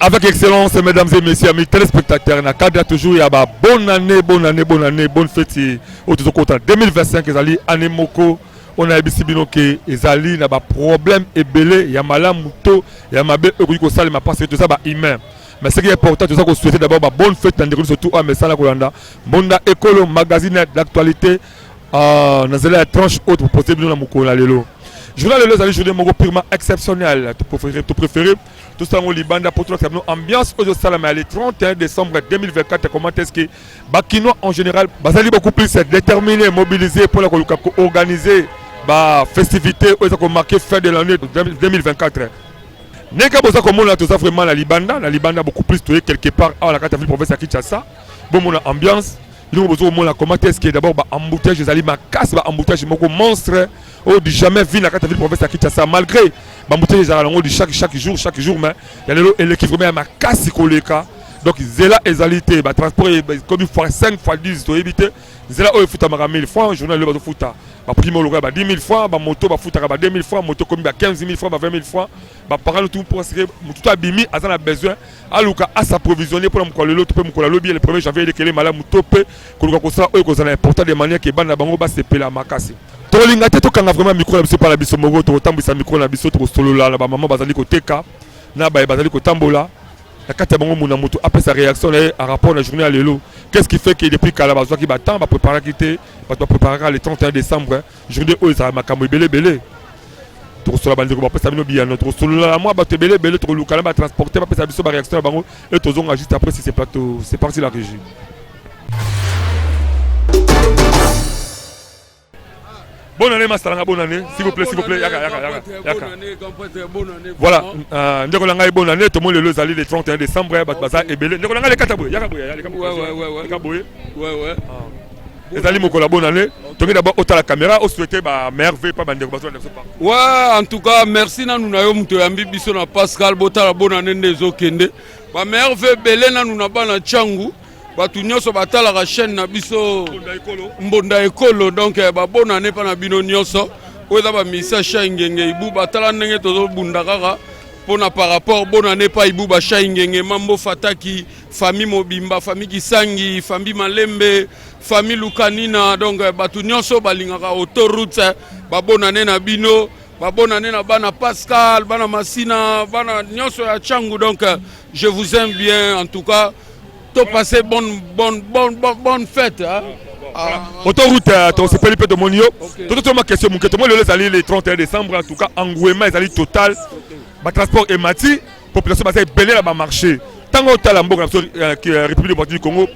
Avec excellence, mesdames et messieurs, amis téléspectateurs, na cadre toujours ya ba bonne année, bonne année, bonne année, bonne fête oyo tozokota 2025 ezali année moko oyo nayebisi bino ke ezali na ba problème ebele ya malamu to ya mabe oyo ekoki kosalema parce que toza ba humain. Mais ce qui est important, toza kosouhaiter d'abord ba bonne fête na ndeko nyonso tout oyo amesana kolanda Mbonda Ekolo magazine d'actualité na nzela ya tranche oyo topropose bino na mokolo na lelo. Journal lelo ezali journée moko purement exceptionnelle. Topréféré tosala yango libanda mpo tolakisa bino ambiance oyo ezosalama ya le 31 décembre 2024. Comment est-ce que bakinois en général bazali beaucoup plus déterminés, mobilisés mpona koluka koorganiser bafestivité oyo eza komarquer fin de l'année 2024? Ndenge boza komona, toza vraiment na libanda, na libanda beaucoup plus. Toye quelque part awa na kati ya ville province ya Kinshasa. Bomona ambiance biloko boza komona, comment est-ce que d'abord ba embouteillage ezali makasi, ba embouteillage moko monstre oyo du jamais vu na kati ya ville province ya Kinshasa. Malgré ba embouteillage ezalaka nango du chaque jour, chaque jour, mais ya lelo eleki vraiment ya makasi koleka. Donc nzela ezali te, batransport ekomi fois 5 fois 10, toyebi te. Nzela oyo efutamaka 1000 francs, journal lelo bazofuta baprime oyo lokola ba 10 000 francs, bamoto bafutaka ba 2 000 francs, moto ekomi ba 15 000 francs, ba 20 000 francs. Baparent tout pour que motu to abimi aza na besoin aluka as'approvisionner mpona mokolo lelo to mpe mokolo alobi le 1er janvier elekele malamu to mpe koluka kosala oyo ekozala important de manière ke bana na bango basepela makasi. Tokolinga te tokanga vraiment micro na biso mpa na biso moko, tokotambwisa micro na biso, tokosolola na bamama bazali koteka na baye bazali kotambola na kati ya bango. Muna moto apesa réaction na ye en rapport na journée ya lelo. Qu'est-ce qui fait que depuis kala bazwaki batemps bapréparaki te? Bato bapréparaka le 31 décembre, journée oyo ezala makambo ebele ebele. Tokosola bandeko bapesa bino biyano, tokosolola na mwa bato ebele ebele, tokoluka na batransporte bapesa biso baréaction na bango e tozonga juste après si c'est plateau. C'est parti, la régie. Bonne année, Mastalanga, bonne année. S'il vous plaît, s'il vous plaît. Yaka, yaka, yaka, yaka. Voilà, ndeko na ngai, bonne année. Tout le monde lelo ezali le 31 décembre, bato baza ebele. Ndeko na ngai, lekata boye, yaka boye, leka boye. Leka boye. Ezali mokolo ya bonne année. Tongi d'abord otala caméra, osouhaiter ba merveille pa bandeko bazolanda biso partout. Ouais, en tout cas, merci nanu na yo moto oyambi biso na Pascal. Botala bonne année nde ezokende. Bamerveille ebele nanu na bana Tshangu, bato nyonso batalaka chaîne na biso Mbonda Ekolo. Donc babonne année mpa na bino nyonso oyo eza bamisa Shai Ngenge Ibu. Batala ndenge tozobunda kaka mpona par rapport bonne année pa Ibu Bashai Ngenge, Mambo Fataki, famille mobimba, famille Kisangi, famille Malembe, famille Lukanina. Donc bato nyonso balingaka autoroute, babonne année na bino, babonne année na bana Pascal, bana Masina, bana nyonso ya Tshangu. Donc je vous aime bien, en tout cas to passer bonne bonne bonne bonne, bonne fête, hein? Ah. Autoroute, tosepeli mpe tomoni yo. Tototoma question moke. Tomoni lelo ezali le 31 décembre, en tout cas engouement ezali total, batransport emati, population baza ebele na bamarché. Ntango otala mboka na biso République démocratique du Congo,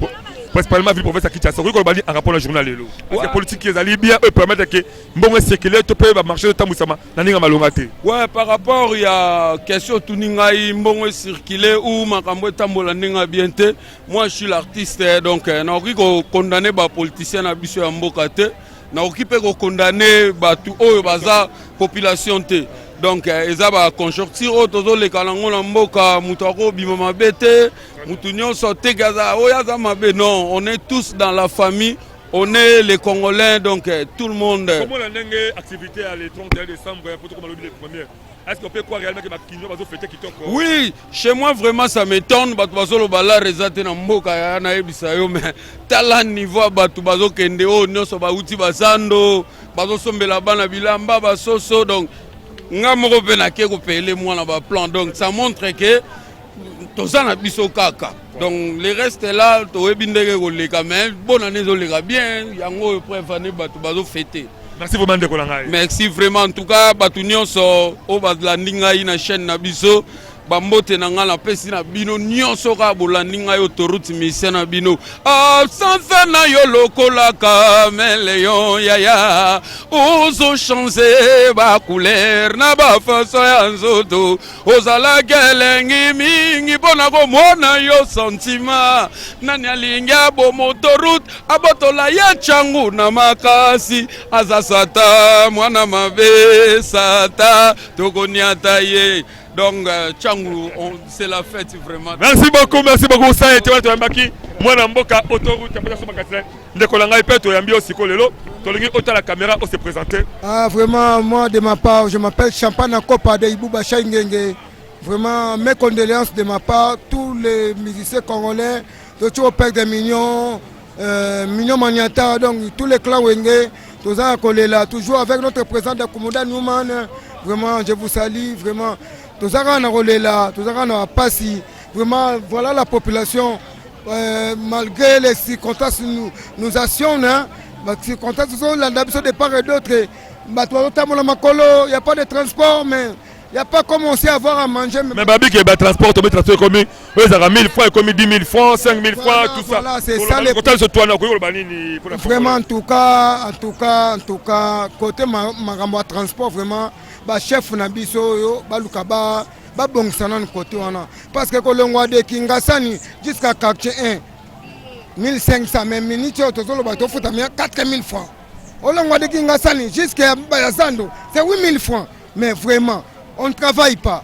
principalement ville province ya Kinshasa, okoki koloba nini en rapport na journal lelo? Parce que politique ezali bien oyo permettre ke mbongo esekele to mpe bamarché etambwisama na ndenge ya malonga te? Ouais, par rapport ya question otuni ngai, mbongo ecircule ou makambo etambola ndenge ya bien te, moi je suis l'artiste, donc nakoki kokondamner bapoliticien na biso ya mboka te, nakoki mpe kokondamner bato oyo baza population te. Donc eza baconjoncture oyo tozoleka nango na mboka. Moto akobima mabe te, motu nyonso teke aza oyo aza mabe. Non, on est tous dans la famille, on est les Congolais, donc tout le monde. Komona ndenge activité ya le 31 décembre po tokoma lobi le premier, est-ce qu'on peut croire réellement que bakinois bazofêter kitoko? Oui, chez moi vraiment ça m'étonne. Bato bazoloba lar eza te na mboka ya nayebisa yo, mais tala niveau ya bato bazokende oyo nyonso bauti bazando, bazosombela bana bilamba, basoso. Donc nga moko mpe nake kopele mwana baplan. Donc ça montre que toza na biso kaka. Donc le reste là toyebi ndenge koleka, mais bonne année ezoleka bien. Yango oyo preuve ane bato bazofêter. Merci vraiment, ndeko na ngai. Merci vraiment, en tout cas bato nyonso oyo balandi ngai na chaîne na biso, bambote na ngai napesi na bino nyonso kaka bolandi ngai autoroute mission na bino. Absence na yo lokola caméléon, yaya, ozochange bacouleur na bafaçon ya nzoto. Ozalaki elengi mingi mpo na komona yo sentiment. Nani alingi aboma autoroute, abotola ye Tshangu na makasi? Aza sata, mwana mabe, sata, tokoniata ye. Donc Tshangu, c'est la fête vraiment. Merci beaucoup, merci beaucoup. Ça ete wana toyambaki mwana mboka autoroute apesa so makasi. Ndeko na ngai mpe toyambi yo sikoyo lelo, tolingi otala caméra, ose présenter. Ah, vraiment, moi, de ma part, je m'appelle Champagne Kopa de Ibouba Ngenge. Vraiment, mes condoléances de ma part, tous les musiciens congolais, toujours père des millions, Mignon Maniata, donc tous les clans Wenge, toza kolela, toujours avec notre président de Kumuda Newman, vraiment je vous salue, vraiment, toza na kolela, toza na pasi, vraiment voilà la population, malgré les circonstances nous, nous actionnent, hein, circonstances tozolanda biso de part et d'autre, bato bazotambola makolo, y a pas de transport, mais il n'y a pas comme on sait avoir à manger. Mais babi ke batransport, tomi transport ekomi oyo ezalaka 1000 francs ekomi 10 000 francs, 5 000 francs, tout ça. Voilà, c'est ça. Kotala biso twana, okoki koloba nini mpona? Vraiment, en tout cas, en tout cas, en tout cas, côté makambo ya transport, vraiment bachef na biso oyo baluka babongisa nanu côté wana, parce que kolongwa de Kingasani jusqu'à quartier 1, 1500, mais minute oyo tozoloba tofuta 4000 francs. Olongwa de Kingasani jusqu'à ya Zando, c'est 8000 francs. Mais vraiment, on ne travaille pas,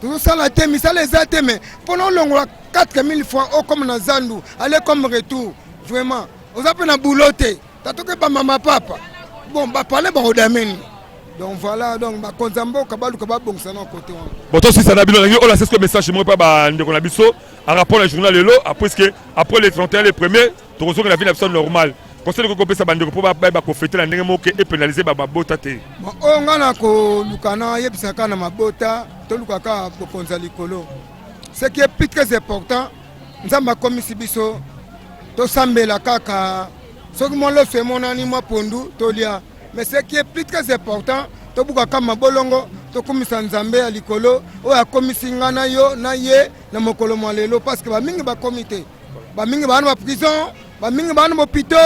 Tozosala te, misala eza te, mais mpona olongola 4000 francs okoma na zandu, aller comme retour, vraiment oza mpe na boulot te, tatoke bamama papa bon bapale bakodameni. Donc voilà, donc bakonzi ya mboka baluka babongisa na côté wana. Bon, tosisa na bino, nangi oyo asesko message moko mpa bandeko na biso en rapport na journal lelo, puisque après le 31, le premier, tokozonga na vie na biso normal. Conseil okoki kopesa bandeko mpo bayeba kofêter na ndenge moko epénaliser bamabota te? Bon, oyo ngai na koluka nayebisaka na mabota, toluka kaka bokonzi ya likolo. Ce qui est plus très important, Nzambe akomisi biso, tosambela kaka. Soki mwa loso emonani, mwa pondu, tolia. Mais ce qui est plus très important, tobukaka mabolongo, tokumisa Nzambe ya likolo oyo akomisi nga na yo na ye na mokolo mwa lelo, parce que bamingi bakomi te, bamingi baa na baprison, bamingi baa na bopito,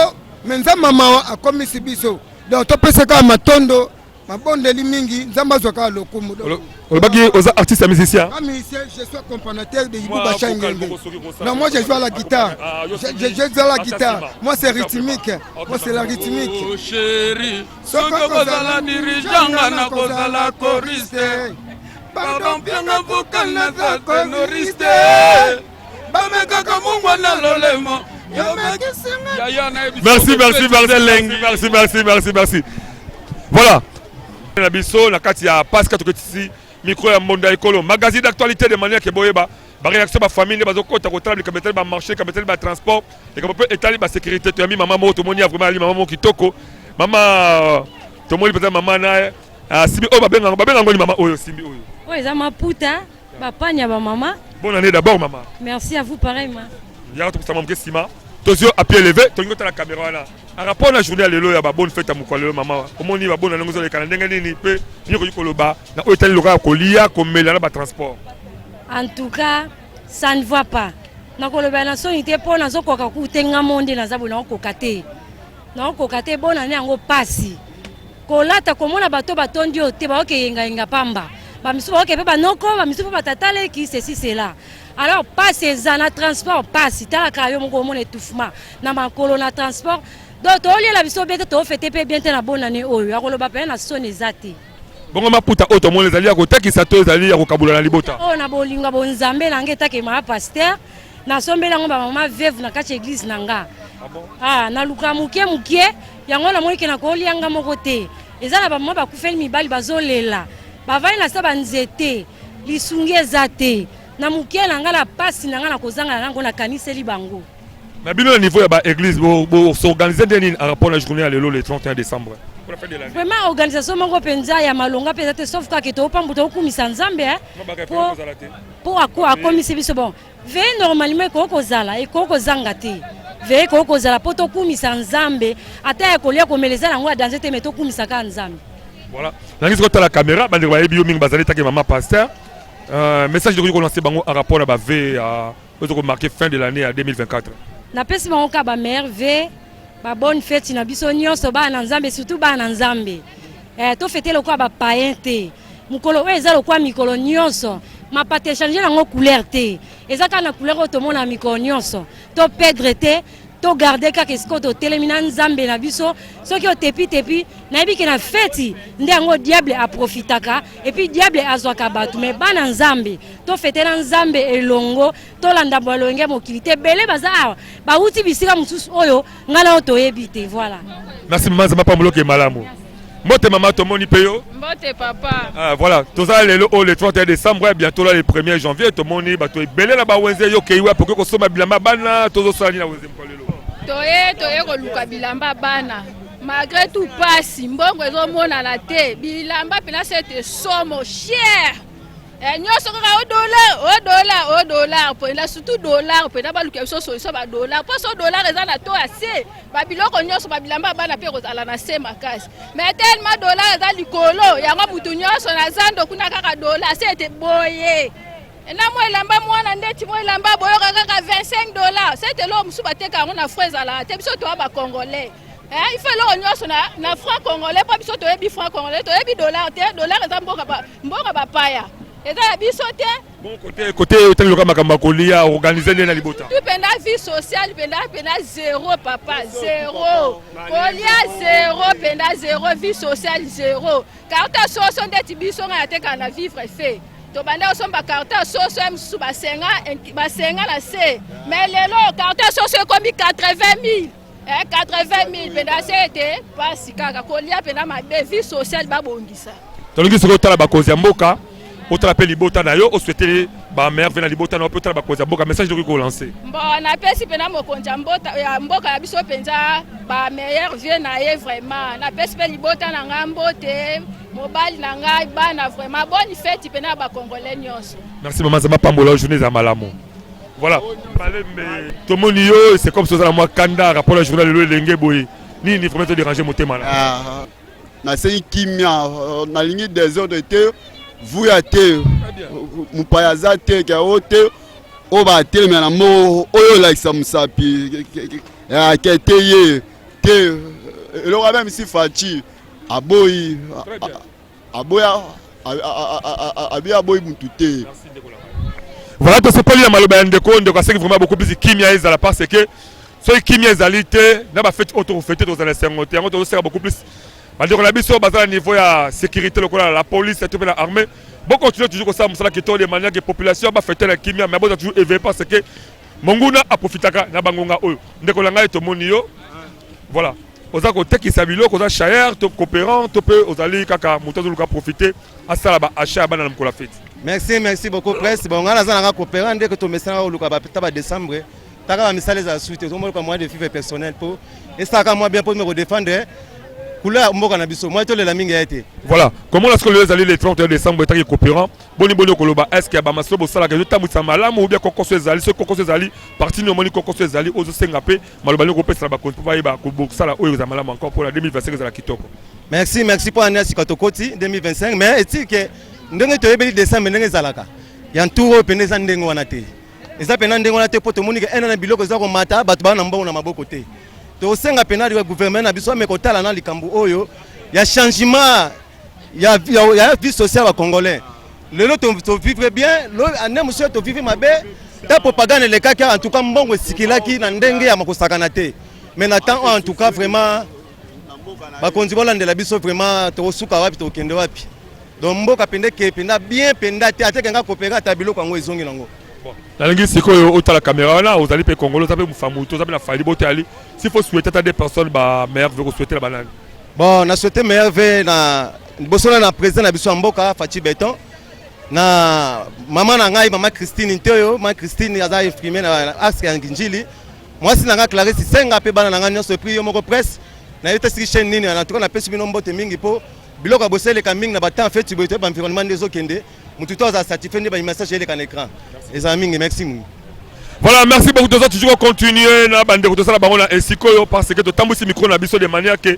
mais Nzambe mawa akomisi biso. Donc topesa kaka matondo, mabondeli mingi, Nzambe azwa kaka lokumu. Olobaki oza artiste ya musicien? Ah, musicien, je suis accompagnateur de Ibou Bacha Ngenge. Non, moi je joue à la guitare. Je joue à la guitare. Moi c'est rythmique. Moi c'est la rythmique. Oh chéri, soki okozala dirigeant, nga nakozala choriste. Pardon, pianga vocal, naza ténoriste. Bamekaka mungwa na lolemo. Merci, merci, merci, merci, merci, merci, merci. Voilà na biso na kati ya Pasika, toketisi micro ya Mbonda Ekolo, magazine d'actualité, de manière ke boyeba baréaction bafamille nde bazokota kotala likambo etali bamarché, likambo etali batransport, likambo mpe etali basécurité. Toyambi mama moko, tomoni ya vraiment ali mama moko kitoko. Mama, tomoni mpenza mama na asimbi oyo babengango, babengango ni mama oyo osimbi oyo? Oyo eza maputa, bapanya ya bamama. Bonne année d'abord, mama. Merci à vous pareillement. Yaka tokosama moke nsima, tozwi à pied levé, tolingi otala caméra wana en rapport na journée ya lelo ya babonne fête ya mokolo lelo. Mama, omoni babonne ndenge ozoleka na ndenge nini mpe nini okoki koloba na oyo etali loka ya kolia, komela na batransport? En tout cas, ça ne va pas. Nakoloba na soni te mpo nazokoka ku te. Nga mo nde naza boye, nakokoka te, nakokoka te. Bonane yango pasi kolata, komona bato batondi oyo te, baoke yengayenga pamba, bamisusu baoke mpe banoko, bamisusu mpe batata leki, ceci cela. Alors pasi eza na transport, pasi. Talaka yo moko, omona étouffement na makolo na transport. Donc tooliela biso bien te, toofêter mpe bien te na bonane oyo. Ya koloba mpenza na soni eza te. Bongo maputa oyo tomoni ezali ya kotekisa to ezali ya kokabola na libota? Oyo na bolingo ya bonzambe na ngai, etakema ya pasteur, nasombeli yango bamama veuve na kati ya église na nga. Ah, naluka moke moke yango, namoni ke nakolia nga moko te. Eza na bamama bakufeli mibali, bazolela, bavandi na sa banzete, lisungi eza te. Na moke na ngai, na pasi na ngai, na kozanga na yango, nakaniseli bango. Na bino na niveau ya baéglise, bos'organiser nde nini en rapport na journée ya lelo, le 31 décembre, pour la fin de l'année? Vraiment, organisation moko mpenza ya malonga mpenza te, sauf kaka toopambu, tookumisa Nzambe mpo akomisi biso. Bon, veillée normalement ekoki kozala, ekoki kozanga te. Veillée ekoki kozala mpo tokumisa Nzambe, ata ya kolia komela eza nango ya danger te, mais tokumisa kaka Nzambe. Voilà, nangi soki otala caméra, bandeko bayebi yo mingi, bazali taki mama pasteur, message tokoki kolancer bango en rapport na bavœux oyo tokomarquer fin de l'année ya 2024? Napesi bango kaka bameilleurs vœux, babonne fête na biso nyonso bana na Nzambe, surtout bana na Nzambe. Tofêter lokola bapaïens te. Mokolo oyo eza lokola mikolo nyonso, mapata echanger nango couleur te, eza kaka na couleur oyo tomona mikolo nyonso. Toperdre te, togarder kaka esika oyo totelemi na Nzambe na biso. Soki otepi-tepi, nayebi ke na feti nde yango diable aprofitaka, et puis diable azwaka bato. Mais bana Nzambe, tofêter na Nzambe elongo, tolanda bolonge ya mokili te. Ebele baza awa bawuti bisika mosusu oyo ngai na oyo toyebi te. Voilà. Merci mama, Nzambe apambola. Oke malamu. Mbote mama, tomoni mpe yo. Mbote papa. Ah, voilà, toza lelo oyo le 31 décembre, bientôt là le 1er janvier, tomoni bato ebele na bawenze. Yo kei wapi? Okoki kosomba bilamba bana? Tozosala nini na wenze mokolo lelo? Toye koluka bilamba bana. Malgré tout pasi, mbongo ezomonana te, bilamba mpena sete somo cher. Nyonso kaka o dollar, o dollar, o dollar mpena, surtout dollar mpena. Baluka biso solution badollar, mpo so dollar eza na to ya se, babiloko nyonso, babilamba bana mpe kozala na se makasi. Mais tellement dollar eza likolo, yango mutu nyonso na zando kuna kaka dollar. Se ete boye na mwa elamba mwana, ndeti mwa elamba boyoka kaka 25 $. Sete eloko mosusu bateka yango na franc ezalaka te. Biso toya bacongolais, il faut eloko nyonso na franc congolais, mpo biso toyebi franc congolais, toyebi dollar te. Dollar eza mboka bapaya, eza ya biso te. Bon, côté otali loka makambo ya kolia, organise nde na libota? Tu mpenza vie sociale mpenza zéro papa, zéro. Kolia zéro, mpenza zéro. Vie sociale zéro. Carton soso, ndeti biso ngai atekaka na vivre fe, tobanda kosomba carton soso ya mosusu basenga na se, mais lelo carton soso ekomi 80 000, 80 000 mpenza. Se ete mpasi kaka kolia mpenza mabe. Vie sociale babongisa. Tolingi soki otala bakonzi ya mboka, otala mpe libota na yo, osouhaite bameilleurs vœux na libota na yo, mpe otala bakonzi ya mboka, message tokoki kolancer. Bon, napesi mpena mokonzi ya mboka ya biso mpenza bameilleurs vœux na ye vraiment. Napesi mpe libota na ngai mbote, mobali na ngai, bana. Vraiment bonne fête mpena ya bacongolais nyonso. Merci mama, Nzambe apambola, journée eza malamu. Voilà, malembe, tomoni yo, c'est comme si oza na mwa kanda rapport ya journal lelo. Elenge boye, nini vraiment todéranger motema na? Ah, nasengi kimia, nalingi désordre te, vuya te, mopaya aza te, ke o te oyo batelemela na moko oyo olakisa mosapi ke te ye te. Eloko même si Fatshi aboyi, aboya abi aboyi mutu te. Voilà, tosepeli na maloba ya ndeko. Ndeko asengi vraiment beaucoup plus kimia ezala, parce que soki kimia ezali te na bafête oyo tokofêter, tozala esengo te. Yango tozoseka beaucoup plus bandeko na biso baza na niveau ya sécurité lokola la police to mpe na armée, bocontinue toujours kosala mosala kitoko de manière que population bafêter na kimia, mais boza toujours éveillé, parce que monguna aprofitaka na bangonga oyo. Ndeko na ngai, tomoni yo, voilà, oza kotekisa biloko, oza chayeur to coopérant to mpe ozali kaka moto azoluka profiter asala baachat ya bana na mokolo ya fête? Merci, merci beaucoup presse. Bon, ngai naza nanga coopérant. Ndenge tomesana koluka bata badécembre, taka bamisala ezala su te, tozomoluka moyen de vivre personnel mpo esalaka mwa bien, mpo me kodéfendre couleur ya mboka na biso. Mwa tolela mingi ya te. Voilà, comment la sikoyo ezali le 31 décembre, etaki coopérant, boni boni okoloba? Est ce que bamasolo bosalaka ezotambwisa malamu ou bien kokoso ezali? Soki kokoso ezali, parti nini omoni kokoso ezali? Ozosenga mpe maloba nini okopesela bakonzi mpo bayeba kosala oyo eza malamu encore mpona 2025 ezala kitoko? Merci, merci. Mpo ane ya sika tokoti 2025, mais etike ndenge toyebeli décembre ndenge ezalaka ya ntour oyo, pene eza ndenge wana te, eza pena ndenge wana te, mpo tomoni ke ene na biloko eza komata, bato baa na mbongo na maboko te. Tosenga pena gouvernement na biso ame kotala na likambo oyo ya changement ya vie sociale bacongolais. Lelo tovivre bien, ane mosusu tovivre mabe. Ta propagande elekaki, en tout cas mbongo esikilaki na ndenge ya makosakana te. Mais na temps oyo, en tout cas vraiment bakonzi bolandela biso vraiment. Tokosuka wapi? Tokokende wapi? Donc mboka mpenza eke mpenza bien mpenza te. Ateke nga kopera, ata biloko yango ezongi nango. Nalingi sikoyo otala caméra wana. Ozali mpe congolais, oza mpe mofamutu, oza mpe na fali botali. S'il faut souhaiter ata des personnes ba meilleurs vœux, kosouhaiter na banani? Bon, na souhaiter meilleurs vœux na liboso na président na biso ya mboka Fatshi Béton, na mama na ngai, mama Christine Ntoyo. Mama Christine aza infirmier na axe ya Njili, mwasi na ngai Clarisse Senga, mpe bana na ngai nyonso. Et puis yo moko presse, nayebi te soki chaîne nini. En tout cas napesi bino mbote mingi, mpo biloko ya boseleka mingi na batemps feti boye, toyeba environnement nde ezokende, motu to azala satisfait nde bamessage eleka na écran ezala mingi. Merci mingi. Voilà, merci beaucoup. Toza toujours continuer na bandeko tosala bango na esika oyo, parce que totambwisi micro na biso de manière que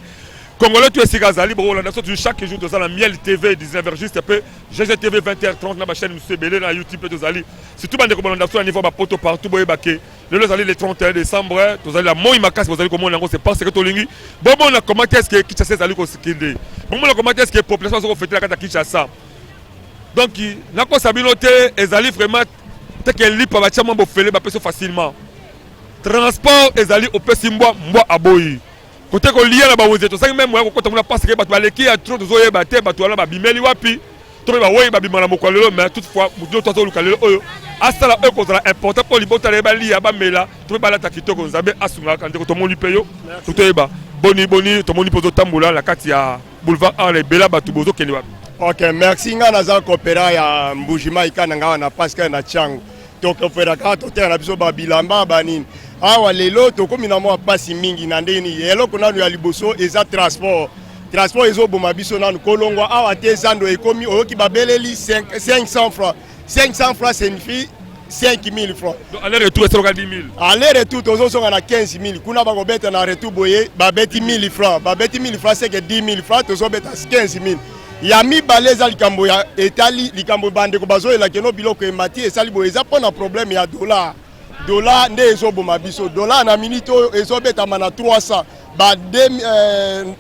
congolais to esika azali bokolanda biso toujours. Chaque jour toza na Miel TV 19h juste, mpe GGTV 20h30, na bachaîne mosusu ebele na YouTube mpe tozali. Surtout bandeko bolanda biso na niveau bapoto partout, boyeba ke lelo ezali le 31 décembre, tozali na moi makasi. Bozali komona yango, c'est parce que tolingi bomona comment est ce que Kinshasa ezali kokende, bomona comment est ce que population aza kofêter na kati ya Kinshasa. Donc nakosa bino te, ezali vraiment teke lipa batia mwa bofele, bapesi facilement. Transport ezali, opesi mbwa, mbwa aboyi. Kote kolia na bawenze, tozangi même moyen kokota kuna, parce que bato baleki ya trop. Tozoyeba te bato wana babimeli wapi to mpe baweyi babima na mokolo lelo. Mais toutefois motu nyonso azoluka lelo oyo asala oyo kozala important mpo libota na ye balia, bamela to mpe balata kitoko. Nzambe asungaka. Ndeko, tomoni mpe yo, totoyeba boni boni tomoni mpe ozotambola na kati ya boulevard awa na ebele ya bato, bozokende wapi? Ok, merci. Ngai naza coopéra ya Mbujimai ka na ngai na Pascal na Tshangu. Tokoferaka, toteka na biso babilamba banini. Awa lelo tokomi na mwa mpasi mingi. Na ndenge nini? Eloko nanu ya liboso eza transport. Transport ezoboma biso. Nanu kolongwa awa te, zando ekomi, oyoki babeleli 500 francs. 500 francs signifie 5000 francs. Donc aller retour esalaka 10 000. Aller retour tozozonga na 15 000. Kuna bakobeta na retour boye, babeti 1000 francs, babeti 1000 francs, seke 10 000 francs, tozobeta 15 000. Ya mibale eza likambo ya etali likambo bandeko bazoyela keno biloko emati, esali boye, eza mpo na problème ya dollar. Dollar nde ezoboma biso. Dollar na minute oyo ezobetama na 300 ba 20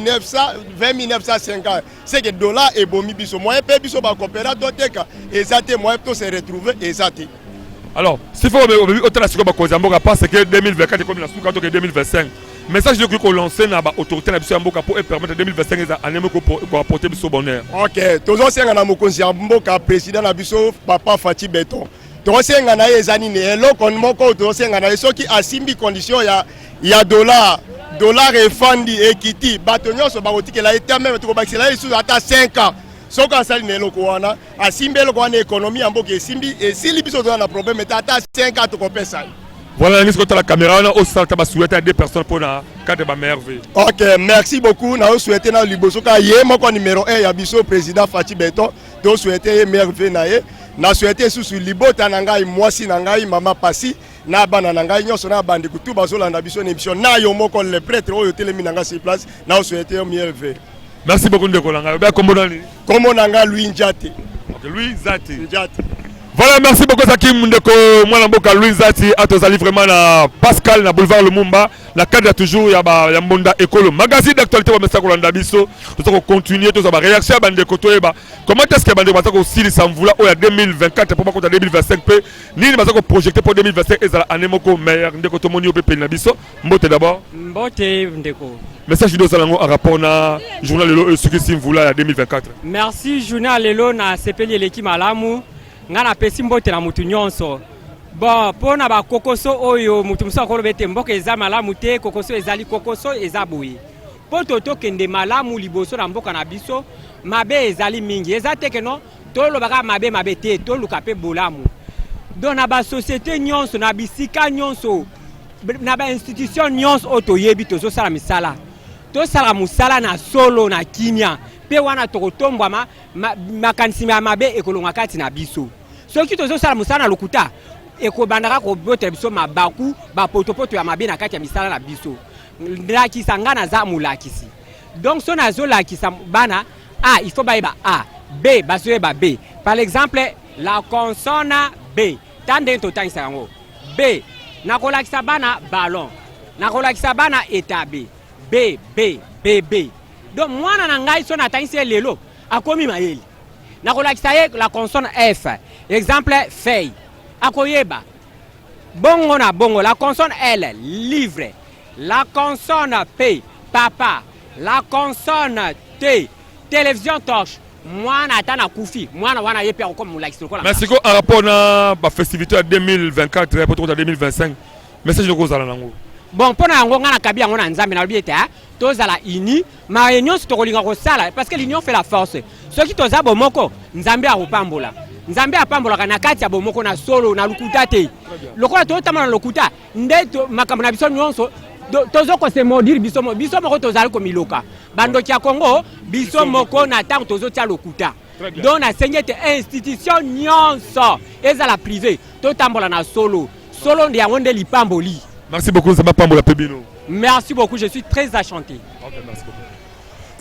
900, 20 950, c'est que dollar ebomi biso. Moyen mpe biso bacoopéra toteka eza te, moyen to se retrouver eza te. Alors s'il faut otala sikoyo bakonzi ya mboka, parce que 2024 ekomi na suka, toke 2025, message okoki kolancer na baautorité na biso ya mboka mpo epermettre 2025 eza année moko koapporter biso bonheur? Ok, tozosenga na mokonzi ya mboka, président na biso, papa Fatshi Béton, tozosenga na ye eza nini? Eloko moko oyo tozosenga na ye, soki asimbi condition ya dollar, dollar efandi, ekiti, bato nyonso bakotikela ye te. Même tokobakisela ye lisusu ata 5 ans. Soki asali na eloko wana, asimbi eloko wana, économie ya mboka esimbi, esili, biso toza na problème te. Ata 5 ans tokopesa ye. Voilà, nangi sikoyo tala caméra wana, osala ta basouhaite ya deux personnes mpona cadre bameilleurs vœux. Ok, merci beaucoup. Naosouhaite na liboso kaka ye moko numéro 1 ya biso, président Fatshi Béton, tosouhaite ye meilleurs vœux na ye. Nasouhaite lisusu libota na ngai, mwasi na ngai mama Pasi na bana na ngai nyonso, na bandeko tu bazolanda biso na émission na yo moko, le prêtre oyo otelemi na ngai sur place, naosouhaite yo meilleurs vœux. Merci beaucoup, ndeko na ngai. Obeya kombo nani? Kombo na ngai Louis Njate. Ok, Louis Zati. Njate. Voilà, merci beaucoup Zaki, ndeko mwana mboka Louis Zati. Atozali vraiment na Pascal na boulevard Lumumba, na cadre toujours ya ba ya Mbonda Ekolo. Magazine d'actualité ba mesa kolanda biso. Toza continuer, toza ba réaction ya bandeko, toyeba comment est-ce que bandeko baza kosilisa mvula oyo ya 2024 po bakota 2025, pe nini baza koprojeter po 2025 ezala année moko meilleur. Ndeko, tomoni yo pe peli na biso. Mbote d'abord. Mbote, ndeko. Message nde osala yango en rapport na journal lelo oyo esukisi mvula ya 2024? Merci. Journal lelo nasepeli, eleki malamu. Ngai napesi mbote na motu nyonso. Bon, mpo na bakokoso oyo motu mosusu akoloba ete mboka eza malamu te, kokoso ezali, kokoso eza boye. Mpo to tokende malamu liboso na mboka na biso, mabe ezali mingi. Eza te keno tolobaka mabe mabe te, toluka mpe bolamu. Donc na basociété nyonso, na bisika nyonso, na bainstitution nyonso oyo toyebi tozosala misala, tosala mosala na solo, na kimia, mpe wana tokotombwama. Makanisi ya mabe ekolonga kati na biso. Soki tozosala mosala na lokuta, ekobandaka kobotela biso mabaku, bapotopoto ya mabe na kati ya misala na biso. Lakisa, nga naza molakisi, donc so nazolakisa bana A, il faut bayeba A, B, bazoyeba B. Par exemple la consonne B, ta ndenge totangisa yango B, nakolakisa bana ballon, nakolakisa bana etabe, B B B B. Donc mwana na ngai, so natangisi ye lelo, akomi mayele. Nakolakisa ye la consonne F, exemple feuille, akoyeba bongo na bongo. La consonne L, livre. La consonne P, papa. La consonne T, télévision, torche. Mwana ata nakufi, mwana wana ye mpe akokoma molakisi lokola. Mais sikoyo, en rapport na bafestivité ya 2024 po tokota 2025, message noko ozala nango? Bon, mpo na yango ngai nakabi yango na Nzambe. Nalobi ete tozala uni maye nyonso tokolinga kosala, parce que l'union fait la force. Soki toza bomoko, Nzambe akopambola. Nzambe apambolaka na kati ya bomoko, na solo, na lokuta te. Lokola totambola na lokuta nde makambo na biso nyonso tozokose maudire biso biso moko, tozali komiloka bandoki ya Kongo biso moko na ntango tozotia lokuta. Donc nasengi ete institution nyonso, ezala privé, totambola na solo. Solo nde yango nde lipamboli. Merci beaucoup, Nzambe apambola mpe bino. Merci beaucoup, je suis très enchanté. Ok, merci beaucoup.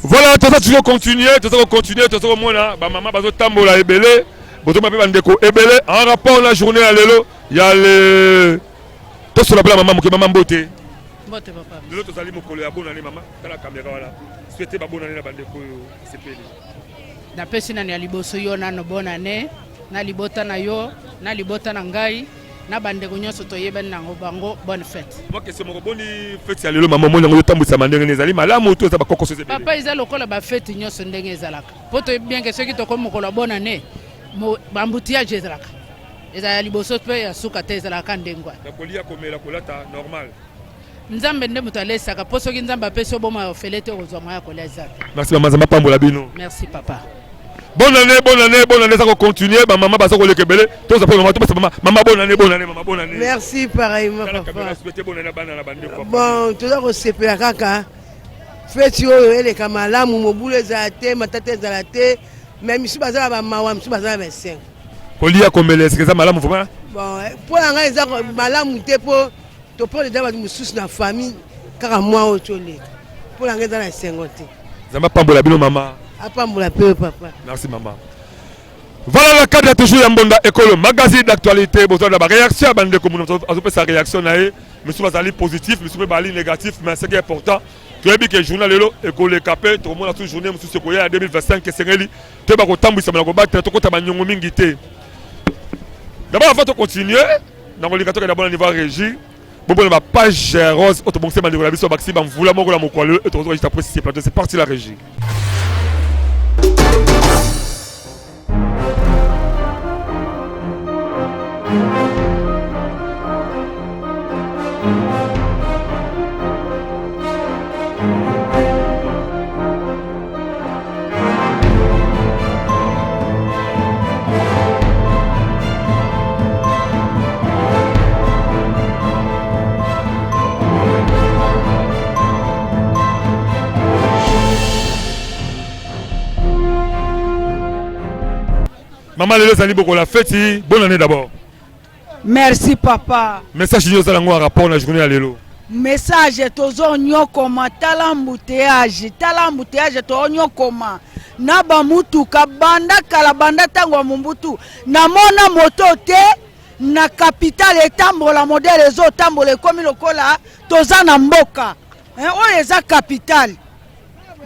Voilà, toza toujours continuer, toza kocontinue, toza komona bamama bazotambola ebele, bozomona mpe bandeko ebele en rapport na journée ya lelo ya le. Tosola mpe na mama moke. Mama, mbote. Mbote, papa. Lelo tozali mokolo ya bonane. Mama, tala caméra wana, souhaite babonane na bandeko oyo sepeli. Napesi nano ya liboso yo nano bonane na libota na yo, na libota na ngai, na bandeko nyonso toyebani nango bango. Bonne fête. Mwa question moko: boni fête ya lelo, mama? Omoni yango otambwisama ndenge nini? Ezali malamu to eza bakokoso eza ebele? Papa, eza lokola bafête nyonso ndenge ezalaka, mpo toyebi bien ke soki tokomi mokolo ya bonane, baembouteillage ezalaka, ezala ya liboso mpe ya suka te, ezalaka ndenge wana. Na kolia, komela, kolata normal? Nzambe nde moto alesaka mpo soki Nzambe apesi yo bomoi ya ofele te okozwa moyen ya kolia eza te. Merci mama, Nzambe apambola bino. Merci papa. Bonne année, bonne année, bonne année, ça continuer, ba maman baza koleka ebele. Toza pe mama, topesa mama, mama bonne année, bonne année, mama bonne année. Merci pareillement Tala papa. caméra, souhaiter bonne année bana na bandeko. Bon, toza kosepela kaka feti oyo eleka malamu, mobulu ezala te, matata ezala te, mais misusu baza na bamawa, misusu baza na baesengo. Kolia komela esika eza malamu vraiment? Bon, mpo na ngai eza malamu te mpo topona deja bato mosusu na famille kaka mwa oyo toleka, mpo na ngai eza na esengo te. Nzambe apambola bino mama. Apambola mpe yo papa. Merci mama. Voilà le cadre toujours ya Mbonda Ekolo magazine d'actualité bozwa na ba réaction ya bandeko mono azopesa réaction na ye misusu bazali positif misusu mpe bazali négatif mais ce qui est important toyebi ke journal lelo ekoleka mpe tokomona su journée mosusu ekoya ya 2025 esengeli toyeba kotambwisama na kobatela tokota banyongo mingi te. D'abord avant tocontinue nakolika tokenda bona niveau ya régie bobona ba page rose oyo tobongisi bandeko na biso bakisi bamvula moko na mokolo lelo tokozwa juste après ce plateau. C'est parti la régie. Maman lelo ezali bokola feti, bonne année d'abord. Merci papa. Message nini ozala yango en rapport na journée ya lelo? Message tozonyokoma, tala embouteillage, tala embouteillage tozonyokoma na bamutuka banda kala, banda ntango ya Mobutu namona moto te na capitale etambola modele ezotambola ekomi lokola toza na mboka oyo eza capitale.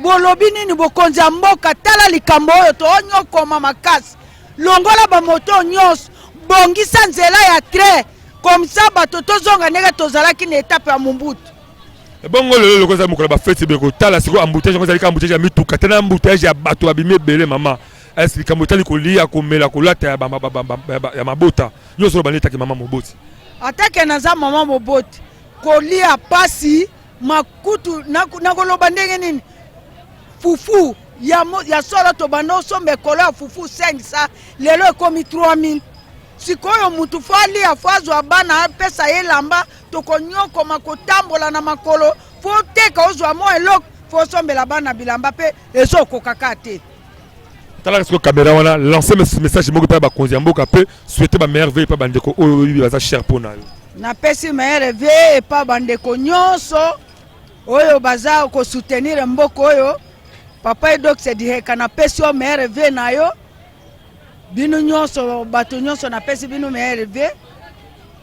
Bolobi nini bokonzi ya mboka? Tala likambo oyo toonyokoma makasi, longola bamoto nyonso, bongisa nzela ya train comme ça bato tozonga ndenge tozalaki na etape ya Mobutu. Ebongo lelo lokola eza mokolo ya bafeti boye kotala sikoyo embouteillage yango ezali kaka embouteillage ya mituka te na embouteillage ya bato babimi ebele mama. Est-ce likambo etali kolia komela kolata ya, ba, ba, ba, ba, ba, ya mabota nyonso oloba nde etaki mama moboti? Atake naza mama moboti, kolia pasi makutu nakoloba ndenge nini fufu ya, ya solo tobanda osomba ekolo ya fufu 500 lelo ekomi 3000 sikoyo mutu fo alia fo azwa bana apesa ye elamba tokonyokoma kotambola na makolo fo oteka ozwa mwa eloko fo osombela bana bilamba mpe ezokoka kaka te. Tala sikoyo kamera wana, lancer message moko epai ya bakonzi ya mboka mpe souhaiter ba meilleurs vœux epai bandeko oyo oyebi baza cher mpo na yo. Napesi meilleurs vœux epai bandeko nyonso oyo baza kosoutenir mboka oyo. Papa Edox Diheka, napesi yo meilleurs vœux na yo. Bino nyonso, bato nyonso napesi bino meilleurs vœux.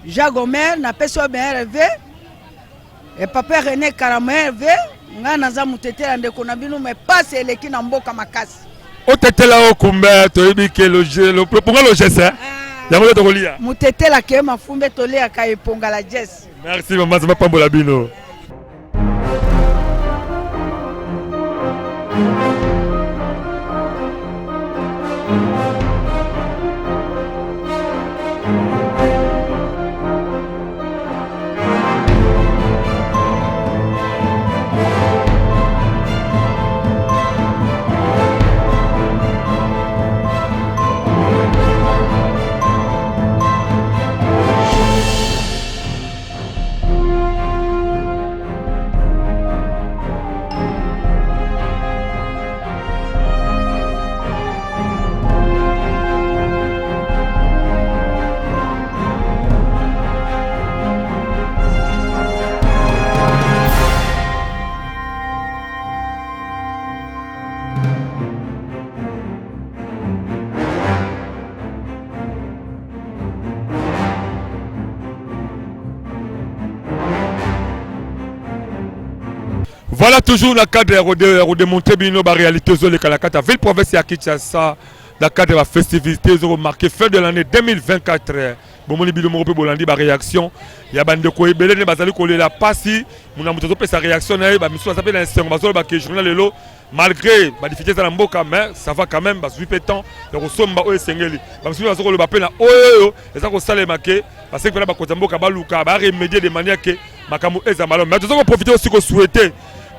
Jean Gomer, napesi yo meilleurs vœux. E papa René Karamer ve ngai naza motetela ndeko na bino me pasi eleki na mboka makasi. Otetela okumbe toyebi ke loponga logese ah. yango nde tokolia motetela ke mafumbe toliaka eponga la jese. Merci mama, Nzambe apambola bino. Voilà toujours na cadre ya kodemontre bino ba réalité ezoleka na kati ya ville province ya Kinshasa na cadre ya ba festivité ezokomarke fin de l'année 2024. Bomoni bino moko mpe bolandi ba réaction ya bandeko ebele nde bazali kolela pasi mona moto azopesa réaction na ye, bamisusu baza mpe na esengo bazoloba ke journal lelo malgré ba difficultés eza na mboka mais ça va quand même, bazwi mpe temps ya kosomba oyo esengeli. Bamisusu baza koloba mpe na oyo eza kosalema ke baseki mpena bakonzi ya mboka baluka ba remédier de manière ke makambo eza malamu. Mais toza koprofite aussi kosouhaite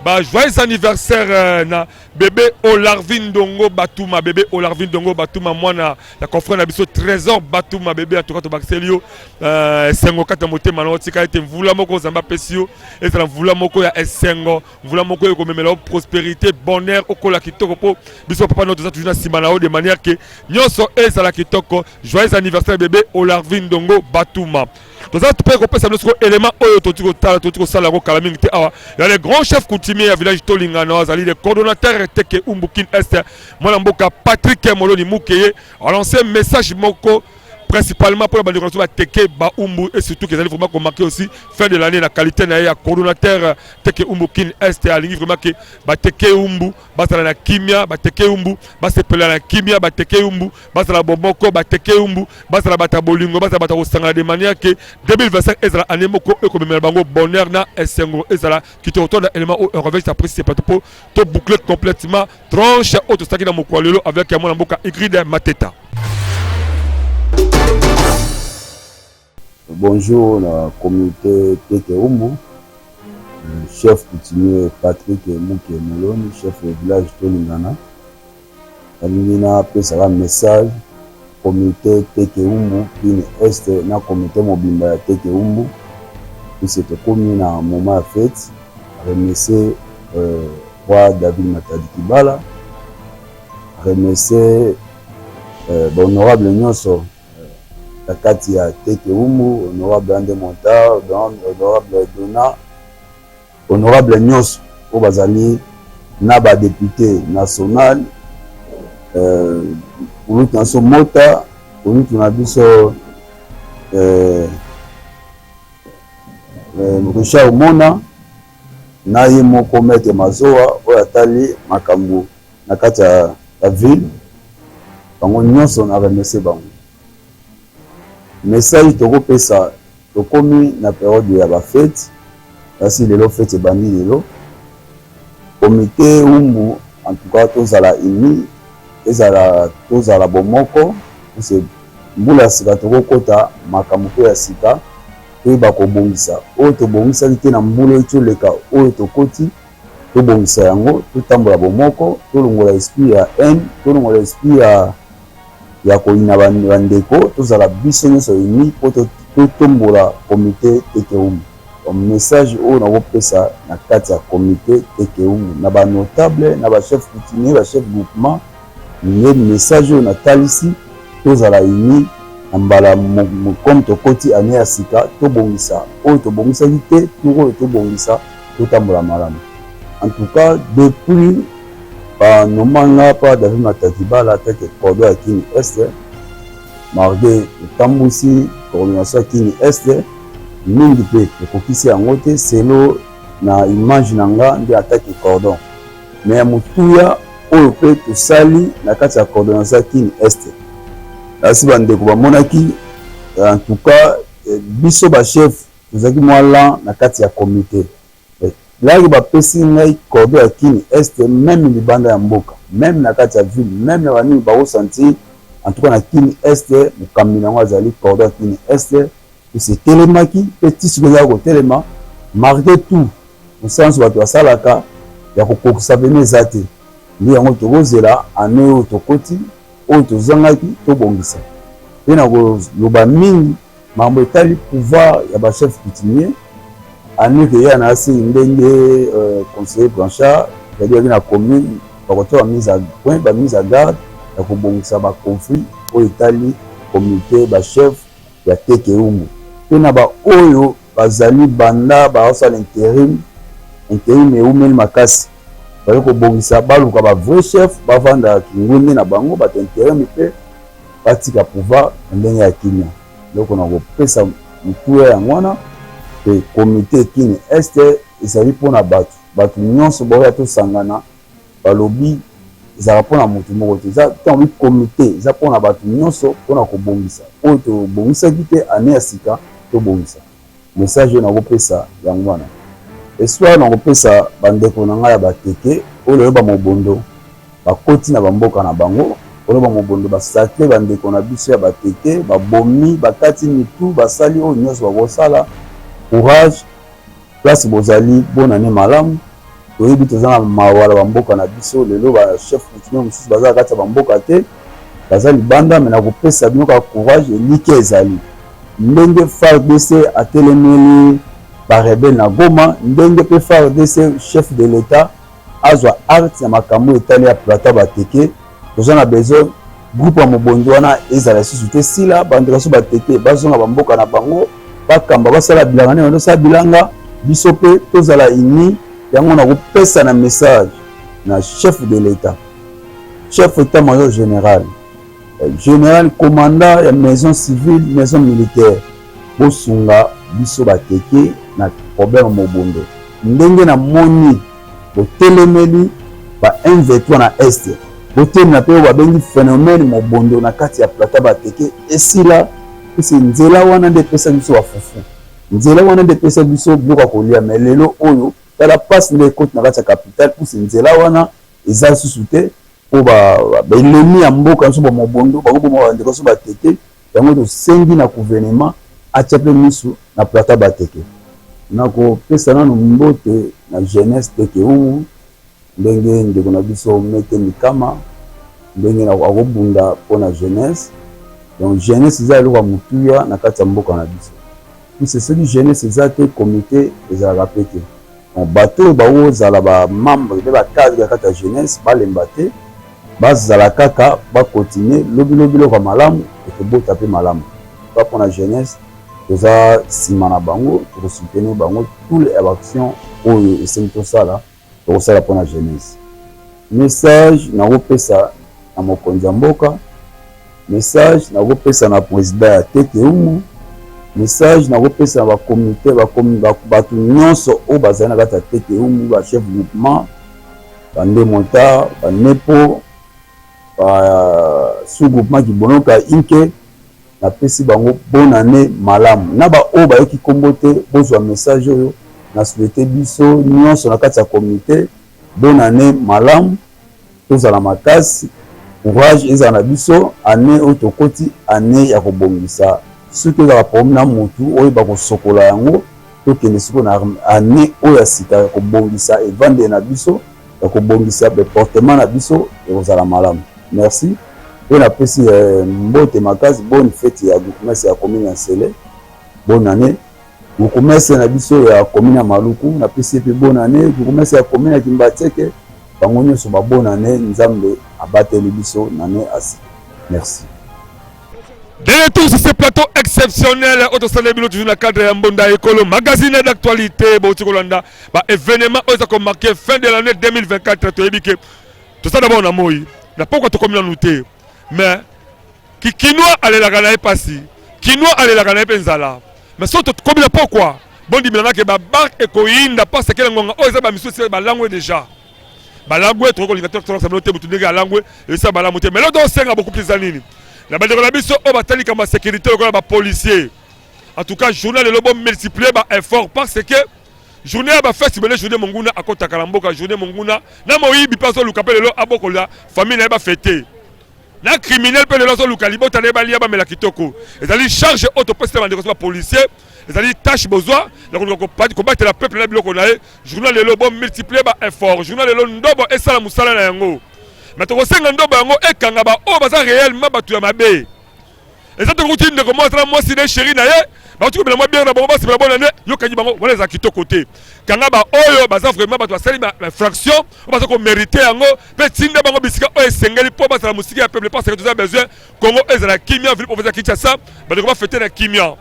ba joyeux anniversaire euh, na bebe Olarvin Ndongo Batuma, bebe Olarvin Ndongo Batuma, mwana ya confrère na biso Trésor Batuma. Bebe, en tout cas tobakiseli yo euh, esengo kati ya motema na yo. Tika ete mvula moko Nzambe apesi yo ezala mvula moko ya esengo, mvula moko ekomemela yo prospérité, bonheur, okola kitoko, mpo biso papa no toza toujours na nsima na yo de manière que nyonso ezala kitoko. Joyeux anniversaire, bebe Olarvin Ndongo Batuma. Toza mpe kopesa bino sikoyo élément oyo toti kotala, toti kosala yango kala mingi te awa, ya le grand chef coutumier ya village Tolingano, azali le coordonnateur Teke Umbu Kin Est, mwana mboka Patrick Moloni Mukeye, alance message moko principalement pour la bandeko na biso bateke baumbu, et surtout kezali vraiment komarquer aussi fin de l'année na qualité na ye ya coordonnateur Teke Umbu Kin Est. Alingi vraiment ke bateke umbu bazala na kimia, bateke umbu basepela na kimia, bateke umbu bazala bomoko, bateke umbu bazala bato ya bolingo, bazala bato ya kosangana, de manière que 2025 ezala année moko ekomemela bango bonheur na esengo, ezala kitoko. To na élément oyo, on revient après c'est parti po to boucler complètement tranche oyo tosalaki na mokolo lelo avec ya mwana mboka Ingrid Mateta. Bonjour na communauté Teke Umbu, chef coutumier Patrick Muke Moloni, chef de village Tolingana. Nalingi napesaka message communauté Teke Umbu Kin Est na communauté mobimba ya Teke Umbu, puisque tokomi na moment ya fete. Remercier euh, roi David Matadi Kibala, remercier euh, bahonorable nyonso na kati ya Teke Umbu, honorable Ande Montar, honorable Dona, honorable nyonso oyo bazali na ba député national, euh, kulutu na biso Mota, kulutu na biso euh, euh, Richard Mona, na ye moko maître Mazoa oyo atali makambo na kati ya ville, bango nyonso na remercier bango. Message tokopesa, tokomi na periode ya bafete, kasi lelo fete ebandi lelo. Comité Umbu, en tout cas tozala uni, ezala tozala bomoko, parce mbula ya sika tokokota makambo mpe ya sika, toyeba kobongisa oyo tobongisaki te na mbula oyo toleka, oyo tokoti tobongisa yango, totambola bomoko, tolongola esprit ya haine, tolongola esprit ya ya koyina bandeko, tozala biso nyonso uni mpo totombola comité Teke Umbu. Message oyo nakopesa na kati ya comité Teke Umbu na banotable, na bachef coutumier, bachef groupement, nde message oyo natalisi, tozala uni na mbala comme tokoti année ya sika, tobongisa oyo tobongisaki te, tour oyo tobongisa, totambola malamu. En tout cas, depuis banoma nga pa David Matakibala teke cordo ya Kini Est, malgré etambwisi coordination ya Kini Est mingi mpe ekokisi yango te selo na image na nga nde ataki cordon, mais ya motuya oyo mpe tosali na kati ya coordination ya Kini Est, kasi bandeko bamonaki, en tout cas biso bachef tozalaki mwa lent na kati ya comité. Laki bapesi ngai cordon ya Kini Est, meme libanda ya mboka, meme na kati ya ville, meme na banini bakosentir, en tout cas na Kini Est mokambi nango azali cordon ya Kini Est. Pusi etelemaki mpe ti sikoyo ezaka kotelema malgré tout mosala nyonso bato basalaka ya kokokisa pene eza te. Nde yango tokozela ane oyo tokoti, oyo tozangaki tobongisa. Mpe na koloba mingi makambo etali pouvoir ya bachef coutumier, année keya na asi ndenge conseiller Blanchard yaki na commune, bakotia bamise à point, bamise à garde ya kobongisa baconflit oyo etali communauté bachef ya Teke Umbu, mpe na baoyo bazali banda bazosala interim, interim eumeli makasi, bazali kobongisa, baluka ba vrai chef bavanda kingwende na bango, bato interim mpe batika pouvoir na ndenge ya kimia. Eloko na kopesa motuya yango wana, mpe comité Kini Est ezali mpona bato, bato nyonso baoya tosangana. Balobi ezalaka mpona motu moko te, eza ntango bi comité eza mpona bato nyonso, mpona kobongisa oyo tobongisaki te ane ya sika, tobongisa. Message oyo nakopesa yango wana. Espoir nakopesa bandeko na ngai ya bateke oyo lelo bamobondo bakoti na bamboka na bango, oyo bamobondo basakle bandeko na biso ya bateke, babomi, bakati mitu, basali oyo nyonso bakosala. Courage. Place bozali bonne annee malamu. Toyebi toza na mawa na ba mboka na biso lelo ba chef coutumier mosusu baza na kati ya ba mboka te baza libanda mais nakopesa bino kaka courage elikya ezali ndenge FARDC atelemeli ba rebelle na Goma ndenge pe FARDC chef de l'etat azwa acte na makambo etali ya plateau bateke toza na besoin groupe ya mobondo wana ezala lisusu te sila bandeko so bateke bazonga bamboka na bango bakamba basala bilanga ndenge bandosala bilanga biso mpe tozala uni yango nakopesa na message na chef de l'etat chef état major général euh, général commandant ya maison civile maison militaire bosunga biso bateke na problème mobondo ndenge namoni botelemeli ba M23 na est botelemela mpe oyo babengi phénomène mobondo na kati ya plateau bateke esila pese nzela wana nde epesa biso bafufu nzela wana nde epesa biso biloko ya kolia me lelo oyo tala mpasi nde ekoti na kati ya capitale puse nzela wana eza lisusu te mpo baelemi ya mboka biso bamobondo bakoboma bandeko biso bateke yango tosengi na gouvernement atia mpe misu na plateau bateke nakopesa nanu mbote na jeunesse teke umu ndenge ndeko na biso mete mikama ndenge akobunda mpo na jeunesse donc jeunesse eza eloko ya motuya na kati ya mboka na biso puisque soki jeunesse eza te comité ezalaka mpe te Bon, bato oyo bakozala ba membre mpe ba cadre ya kati ya jeunesse balemba te, bazala kaka ba continuer lobi lobi biloko ya malamu ekobota mpe malamu. Ba mpona jeunesse toza nsima na bango, tokosoutenir bango tous les actions oyo esengi tosala tokosala mpona jeunesse. Message nakopesa na mokonzi ya mboka Message nakopesa na president ya Tete Umu, message nakopesa na ba comite ba bato nyonso oyo bazali na kati ya Tete Umu, ba chef groupement, ba ndemota, ba nepo, ba sous groupement Kibonoka Inke, napesi bango bonne annee malamu. Na ba oyo bayoki kombo te, bozwa message oyo na souhaite biso nyonso na kati ya comite bonne annee malamu. Tozala makasi, courage ezala na biso, annee oyo tokoti annee ya kobongisa, soki ozalaka problème na mutu oyeba kosokola yango, tokende sikoyo na annee oyo ya sika ya kobongisa evandeli na biso, ya kobongisa deportement na biso ekozala malamu. Merci pe napesi mbote makasi, bonne fete ya bourgmestre ya commune ya N'sele, bonne annee. Bourgmestre na biso ya commune ya Maluku napesi ye pe bonne annee, bourgmestre ya commune ya Kimbanseke bango nionso ba bonne annee Nzambe abateli biso na annee ya sika. Merci. De retour sur ce plateau exceptionnel oyo tosaleli bino toujours na cadre ya mbonda ekolo magazine d'actualité bouti kolanda ba événement oyo eza komarke fin de l'année 2024 toyebi ke toza d'abord na moi na pokwa tokomi nanu te mais Kinois alelaka na ye pasi, kinois alelaka na ye pe nzala. Mais soki tokomi na pokwa, bondimela nga ke ba bar ekoyinda parce que na ngonga oyo eza ba misusu esi balangwe dejà. Balangwe tokoki kolinga te tolakisa bino te mutu ndenge alangwe eza malamu te. Mais lelo tosenga beaucoup plus eza nini? Na bandeko na biso oyo batali likambo ya securite lokola ba policiers. En tout cas journée lelo bo multiplier ba efforts parce que journée ya ba fête bele journée monguna akotaka na mboka journée monguna na moyibi pe azoluka pe lelo abokola famille na ye ba fete. na criminel mpe lelo azoluka libota na ye balia bamela kitoko ezali charge oyo topesi na bandeko ba policier ezali tâche bozwa ya koluka kobatela peuple na biloko na ye journal lelo bo multiplier ba effort journal lelo ndobo esala mosala na yango me tokosenga ndobo yango ekanga baoyo baza réellement bato ya mabe eza tokoki ndeko mwasi na mwasi na chéri na ye bakoki komela mwa biere na bango basepela bona nde yokangi bango wana eza kitoko te kanga baoyo baza vraiment bato basali infraction oyo baza komerite yango mpe tinda bango bisika oyo esengeli mpo bazala mosika ya peuple parce que toza besoin congo ezala kimia ville province ya kinshasa bandeko bafete na kimia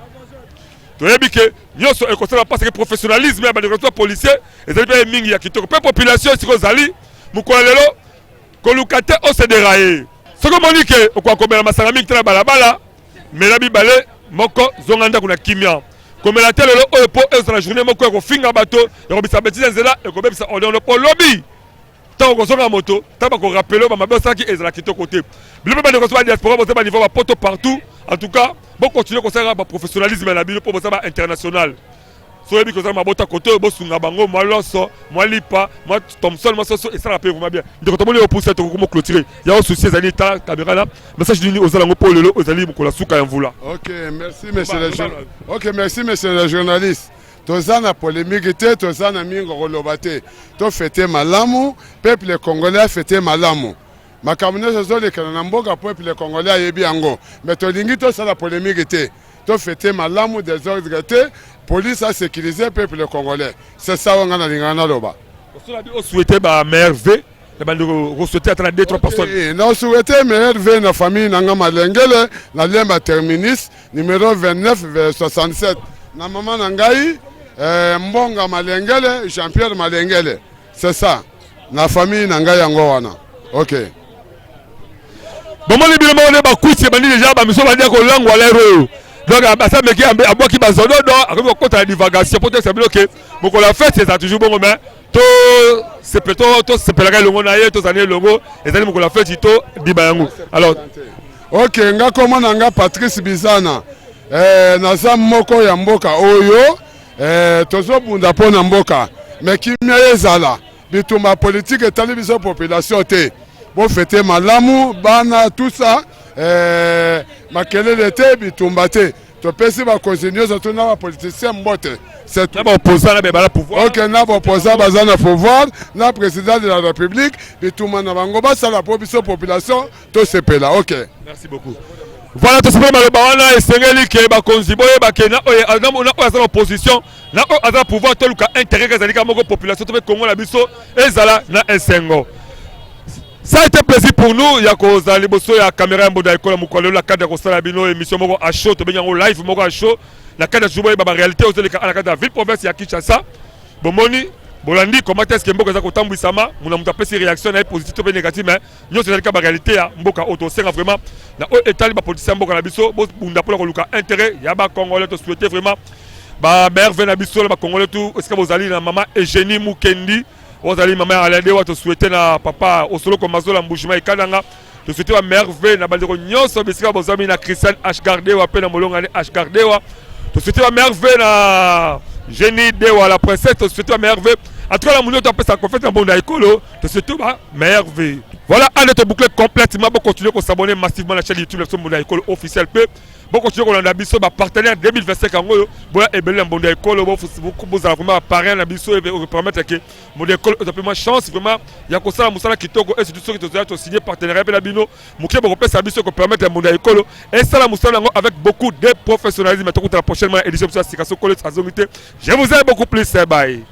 toyebi ke nyonso ekosala parce que professionnalisme ya bandeko na policier ezali mpe mingi ya kitoko mpe population esika ozali mokolo lelo Koluka te o se derailler. Soki omoni ke okoka komela masanga mingi te na balabala, mela mibale moko zonga ndako na kimia. Komela te lelo oyo po ezala journée moko ya kofinga bato, ya kobisa betise na nzela, ekobebisa ordre no po lobi ntango okozonga moto, ntango bakorapele yo bamabe osalaki ezala kitoko te. Bino mpe bandeko ba diaspora boza ba niveau ba poto partout, en tout cas bo continuer kosalaka ba professionnalisme na bino po boza ba international. Soki oyebi kozala mabota kote oyo bosunga bango mwa loso mwa lipa mwa thomson mwa soso esalaka mpe vraiment bien ndeko tomoni oyo pusa tokoki mo clôturer ya souci ezali tala caméra na message nini ozala yango mpo lelo ezali mokolo ya suka ya mvula. Ok, merci monsieur le jour... Ok, merci monsieur le journaliste. Toza na polemique te, toza na mingi koloba te. Tofete malamu, peuple congolais afete malamu. Makambo nyonso ezolekana na mboka, peuple congolais ayebi yango. Mais tolingi tosala polemique te. Tofete malamu, désordre te, police asécuriser peuple congolais. C'est ça oyo ngai nalingaka naloba. Osolabi osouhaite ba meilleurs vœux na bandeko, okosouhaite ata na 2 3 personnes. Eh, na souhaite meilleurs vœux na famille na nga Malengele na Lemba terminus numéro 29 67, na mama na ngai Mbonga Malengele, Jean-Pierre Malengele. C'est ça, na famille na ngai yango wana. Ok. Bomoni bino moko nde bakwiti ebandi deja, bamiso bandi ya kolangwa lere oyo. Donc asameki abwaki bazododo, akomi kokota na divagation mpo toyebisa bino ke mokolo ya fete ezala toujours bongo, mais tosepelaka elongo na ye, tozali elongo, ezali mokolo ya feti, todima yango. Alors Ok, nga kombo na nga Patrice Bizana, naza moko ya mboka oyo, tozobunda mpo na mboka, me kimia ezala. Bitumba politike etali biso population te. Bofete malamu bana, tout ça, makelele te, bitumba te. Topesi bakonzi nyonso to na bapoliticien mbote. Na baopposant na bebala pouvoir. Ok, na baopposant baza na pouvoir, na président de la République, bitumba na bango basala mpo biso population tosepela. Ok. Merci beaucoup. Voilà, tosepela maloba wana. Esengeli ke bakonzi boyeba ke na oyo aza na opposition, na oyo aza na pouvoir, toluka intérêt ezali kaka moko, population to mpe Kongo na biso ezala na esengo. Ça a été plaisir pour nous ya kozala liboso ya caméra ya Mbonda Ekola mokolo la cadre ya kosala bino émission moko à chaud, tobengi yango live moko à chaud, na cadre ya toujours boyeba baréalité ozoleka na kati ya ville province ya Kinshasa. Bomoni, bolandi comment est-ce que mboka eza kotambwisama, muna moto apesi réaction na ye, positif to mpe négatif, mais nyonso ezali kaka baréalité ya mboka oyo. Tosenga vraiment na oyo etali bapoliticien ya mboka na biso, bobunda mpona koluka intérêt ya bacongolais. Tosouhaite vraiment bameilleurs vœux na biso na bacongolais tout esika bozali, na mama Eugénie Mukendi oyo azali mama ya Alain Dewa. Tosouhaite na papa Osoloko Mazola Mbujima Ekananga. Tosouhaite bameilleurs vœux na bandeko nyonso bisika bozwami, na Christian Ashgardewa mpe na molongani Ashgardewa. Tosouhaite bameilleurs vœux na Génie Dewa, la princesse. Tosouhaite bameilleurs vœux en tout cas na munio topesa confiance na Mbonda Ekolo. Tosouhaite bameilleurs vœux. Voilà, allez te boucler complètement. Bocontinue kos'abonner massivement na chaîne YouTube na biso Mbonda Ekolo officiel, mpe bocontinue kolanda biso bapartenaire 2025 yango oyo. Boya ebele na Mbonda Ekolo, bozala vraiment baparrain na biso, permettre ke Mbonda Ekolo eza mpe mwa chance vraiment ya kosala mosala kitoko. Et surtout soki tozoya tosigne partenariat mpe na bino moke bokopesa biso, kopermettre Mbonda Ekolo esala mosala yango avec beaucoup de professionnalisme. Tokutana prochainement na édition biso ya sika. Sokolo azongi te. Je vous aime beaucoup plus, bye.